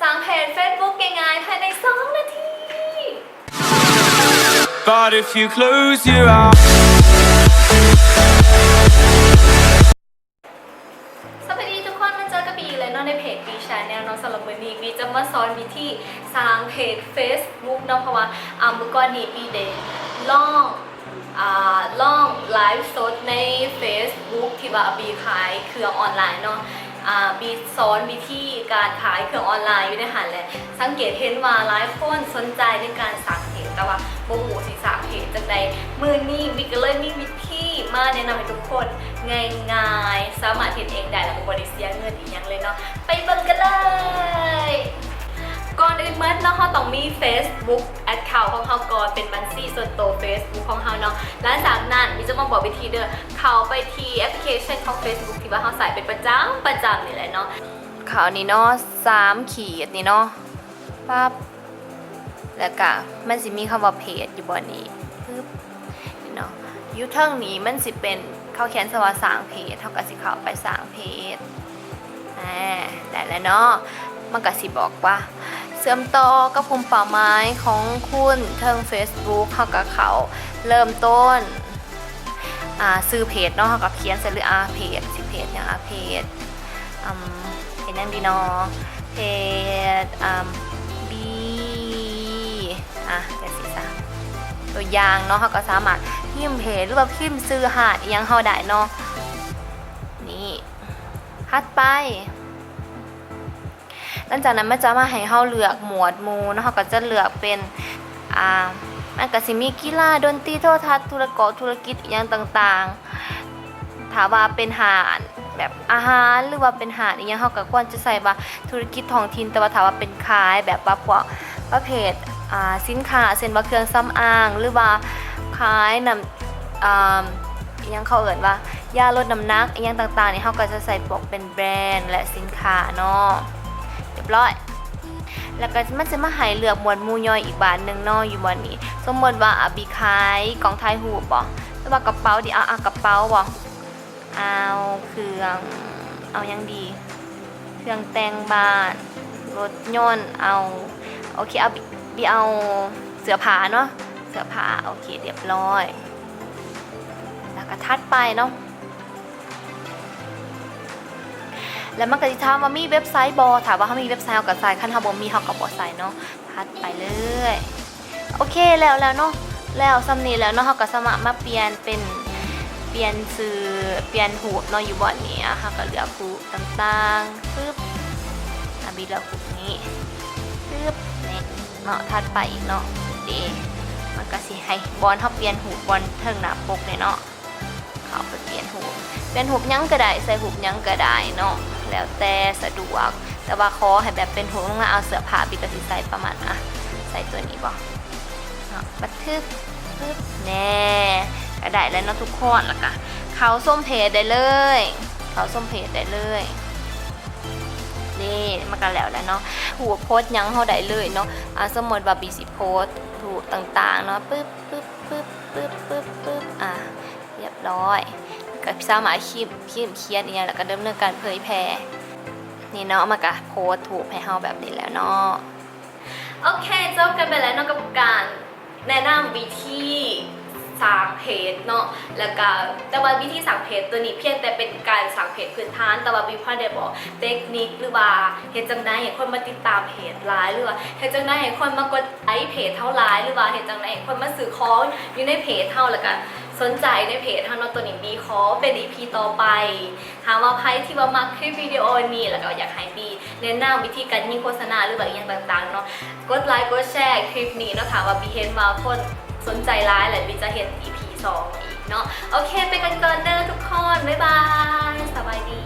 ສ້າງເພຈເຟສບຸກງ່າຍໆ ພາຍໃນສອງນາທີ. But if you close your eyes. ສະບາຍດີທຸກຄົນ ມາເຈີກັບບີອີກແລ້ວເນາະ ໃນເພຈບີແຊນແນວເນາະ. ສຳລັບມື້ນີ້ບີຈະມາສອນວິທີສ້າງເພຈເຟສບຸກເນາະ ເພາະວ່າ ອ່າ ມື້ກ່ອນນີ້ບີໄດ້ລອງ ອ່າ ລອງໄລຟ໌ສົດໃນເຟສບຸກ ທີ່ວ່າບີຂາຍເຄື່ອງອອນລາຍເນາະ. ອ່າ ບີສອນວິທີການຂາຍເຄື່ອງອອນລາຍຢູ່ໃນຫັ້ນແຫຼະ. ສັງເກດເຫັນວ່າຫຼາຍຄົນສົນໃຈໃນການສ້າງເພຈ ແຕ່ວ່າບໍ່ຮູ້ຊິສ້າງເພຈຈັ່ງໃດ. ມື້ນີ້ບີກໍເລີຍມີວິທີມາແນະນຳໃຫ້ທຸກຄົນງ່າຍໆ ສາມາດເຮັດເອງໄດ້ ແລ້ວກໍບໍ່ໄດ້ເສຍເງິນອີ່ຫຍັງເລີຍເນາະ. ໄປເບິ່ງກັນເລີຍ. ກ່ອນອື່ນໝົດເນາະ ເຮົາຕ້ອງມີເຟສບຸກແອັກເຄົາຂອງເຮົາກ່ອນ ເປັນບັນຊີສ່ວນໂຕເຟສບຸກຂອງເຮົາເນາະ. ຫຼັງຈາກນັ້ນບີຈະມາບອກວິທີເດີ ເຂົ້າໄປທີ່ແອັບພລິເຄຊັນຂອງເຟສບຸກທີ່ວ່າເຮົາໃຊ້ເປັນປະຈຳ ປະຈຳນີ້ແຫຼະເນາະ. ເຂົ້ານີ້ເນາະ ສາມຂີດນີ້ເນາະ ປັບ ແລ້ວກະມັນຊິມີຄຳວ່າເພຈຢູ່ບ່ອນນີ້ ປຶບ ນີ້ເນາະ. ຢູ່ເທິງນີ້ມັນຊິເປັນ ເຂົາຂຽນໃສ່ວ່າສ້າງເພຈ ເຮົາກະຊິເຂົ້າໄປສ້າງເພຈ. ອາ ໄດ້ແລ້ວເນາະ. ມັນກະຊິບອກວ່າເຊື່ອມຕໍ່ກັບກຸ່ມເປົ້າໝາຍຂອງຄຸນເທິງເຟສບຸກ. ເຮົາກະເຂົ້າເລີ່ມຕົ້ນ ອ່າ ຊື່ເພຈເນາະ ເຮົາກໍຂຽນໃສ່ເລີຍ ອາ ເພຈ ຊິເພຈຫຍັງ ອາ ເພຈ ອາ ເພຈຫຍັງດີເນາະ ເພຈ ອາ ບີ ອາ ຈັ່ງຊີ້ຊະ ຕົວຢ່າງເນາະ. ເຮົາກໍສາມາດພິມເພຈ ຫຼືວ່າພິມຊື່ຮ້ານອີ່ຫຍັງເຮົາໄດ້ເນາະ. ນີ້ ຖັດໄປ ຫຼັງຈາກນັ້ນມັນຈະມາໃຫ້ເຮົາເລືອກໝວດໝູ່ເນາະ ເຮົາກໍຈະເລືອກເປັນ ອ່າ ມັນກໍຊິມີກິລາ, ດົນຕີ, ໂທລະທັດ, ທຸລະກອກທຸລະກິດ ອີ່ຫຍັງຕ່າງໆ. ຖ້າວ່າເປັນຮ້ານແບບອາຫານ ຫຼືວ່າເປັນຮ້ານອີ່ຫຍັງ ເຮົາກໍຄວນຈະໃສ່ວ່າທຸລະກິດທ້ອງຖິ່ນ, ແຕ່ວ່າຖ້າວ່າເປັນຂາຍແບບວ່າພວກປະເພດ ອ່າ ສິນຄ້າ ເຊັ່ນວ່າເຄື່ອງສຳອາງ ຫຼືວ່າຂາຍນ້ຳ ອ່າ ອີ່ຫຍັງເຂົາເອີ້ນວ່າຢາລົດນ້ຳໜັກ ອີ່ຫຍັງຕ່າງໆນີ້ ເຮົາກໍຈະໃສ່ພວກເປັນແບຣນ ແລະ ສິນຄ້າເນາະ. ຮຽບຮ້ອຍ ແລ້ວກໍມັນຈະມາໃຫ້ເລືອກໝວດໝູ່ຍ່ອຍອີກບາດໜຶ່ງເນາະ ຢູ່ບ່ອນນີ້. ສົມມຸດວ່າ ອາ ບີຂາຍກ້ອງຖ່າຍຮູບບໍ ຫຼືວ່າກະເປົາດີ ເອົາ ເອົາກະເປົາບໍ ເອົາເຄື່ອງ ເອົາຫຍັງດີ ເຄື່ອງແຕ່ງບ້ານ ລົດຍົນ ເອົາ ໂອເຄ ເອົາ ບີເອົາເສື້ອຜ້າເນາະ ເສື້ອຜ້າ. ໂອເຄ ຮຽບຮ້ອຍ ແລ້ວກໍຖັດໄປເນາະ. ແລ້ວມັນກໍຊິຖາມວ່າມີເວັບໄຊບໍ ຖ້າວ່າເຮົາມີເວັບໄຊເຮົາກໍໃສ່ ຄັນເຮົາບໍ່ມີເຮົາກໍບໍ່ໃສ່ເນາະ. ຖັດໄປເລີຍ. ໂອເຄ ແລ້ວ ແລ້ວເນາະ ແລ້ວສ່ຳນີ້ແລ້ວເນາະ ເຮົາກໍສາມາດມາປ່ຽນເປັນ ປ່ຽນຊື່ ປ່ຽນຮູບເນາະ ຢູ່ບ່ອນນີ້. ອາ ເຮົາກໍເລືອກຮູບຕ່າງໆ ປຶບ ອາ ບີເລືອກຮູບນີ້ ປຶບ ນີ້ເນາະ. ຖັດໄປອີກເນາະ ເດ ມັນກໍຊິໃຫ້ບ່ອນເຮົາປ່ຽນຮູບ ບ່ອນເທິງໜ້າປົກນີ້ເນາະ. ເຂົ້າໄປປ່ຽນຮູບ ປ່ຽນຮູບຫຍັງກໍໄດ້ ໃສ່ຮູບຫຍັງກໍໄດ້ເນາະ ແລ້ວແຕ່ສະດວກ ແຕ່ວ່າຂໍໃຫ້ແບບເປັນຮູບລວງໜ້າ. ເອົາເສື້ອຜ້າ ບີກໍຊິໃສ່ປະມານ ອະ ໃສ່ຕົວນີ້ບໍເນາະ ບັນທຶກ ປຶບ ແນ່ ກໍໄດ້ແລ້ວເນາະທຸກຄົນ. ແລ້ວກໍເຂົ້າຊົມເພຈໄດ້ເລີຍ ເຂົ້າຊົມເພຈໄດ້ເລີຍ. ນີ້ ມັນກໍແລ້ວແລ້ວເນາະ ຮູບໂພສຫຍັງເຮົາໄດ້ເລີຍເນາະ. ອາ ສົມມຸດວ່າບີຊິໂພສຮູບຕ່າງໆເນາະ ປຶບ ປຶບ ປຶບ ປຶບ ປຶບ ປຶບ ອາ ຮຽບຮ້ອຍ ກໍສາມາດພິມ ພິມຂຽນອີ່ຫຍັງ ແລ້ວກໍດຳເນີນການເຜີຍແຜ່. ນີ້ເນາະ ມັນກໍໂພສຮູບໃຫ້ເຮົາແບບນີ້ແລ້ວເນາະ. ໂອເຄ ຈົບກັນໄປແລ້ວເນາະ ກັບການແນະນຳວິທີສ້າງເພຈເນາະ ແລ້ວກໍ ແຕ່ວ່າວິທີສ້າງເພຈຕົວນີ້ພຽງແຕ່ເປັນການສ້າງເພຈພື້ນຖານ ແຕ່ວ່າບີບໍ່ໄດ້ບອກເຕັກນິກ ຫຼືວ່າເຮັດຈັ່ງໃດໃຫ້ຄົນມາຕິດຕາມເພຈຫຼາຍ ຫຼືວ່າເຮັດຈັ່ງໃດໃຫ້ຄົນມາກົດ ໄລເພຈເຮົາຫຼາຍ ຫຼືວ່າເຮັດຈັ່ງໃດໃຫ້ຄົນມາຊື້ຂອງຢູ່ໃນເພຈເຮົາ ແລ້ວກະສົນໃຈໃນເພຈເຮົາເນາະ. ໂຕນີ້ບີຂໍເປັນອີພີຕໍ່ໄປ ຖ້າວ່າໃຜທີ່ວ່າມັກຄລິບວິດີໂອນີ້ ແລ້ວກໍຢາກໃຫ້ບີແນະນຳວິທີການຍິງໂຄສະນາ ຫຼືວ່າອີ່ຫຍັງຕ່າງໆເນາະ ກົດໄລກົດແຊຄລິບນີ້ເນາະ ຖ້າວ່າບີເຫັນວ່າຄົນສົນໃຈຫຼາຍ ແລ້ວບີຈະເຮັດອີພີສອງອີກເນາະ. ໂອເຄ ໄປກັນກ່ອນເດີທຸກຄົນ ບາຍບາຍ ສະບາຍດີ.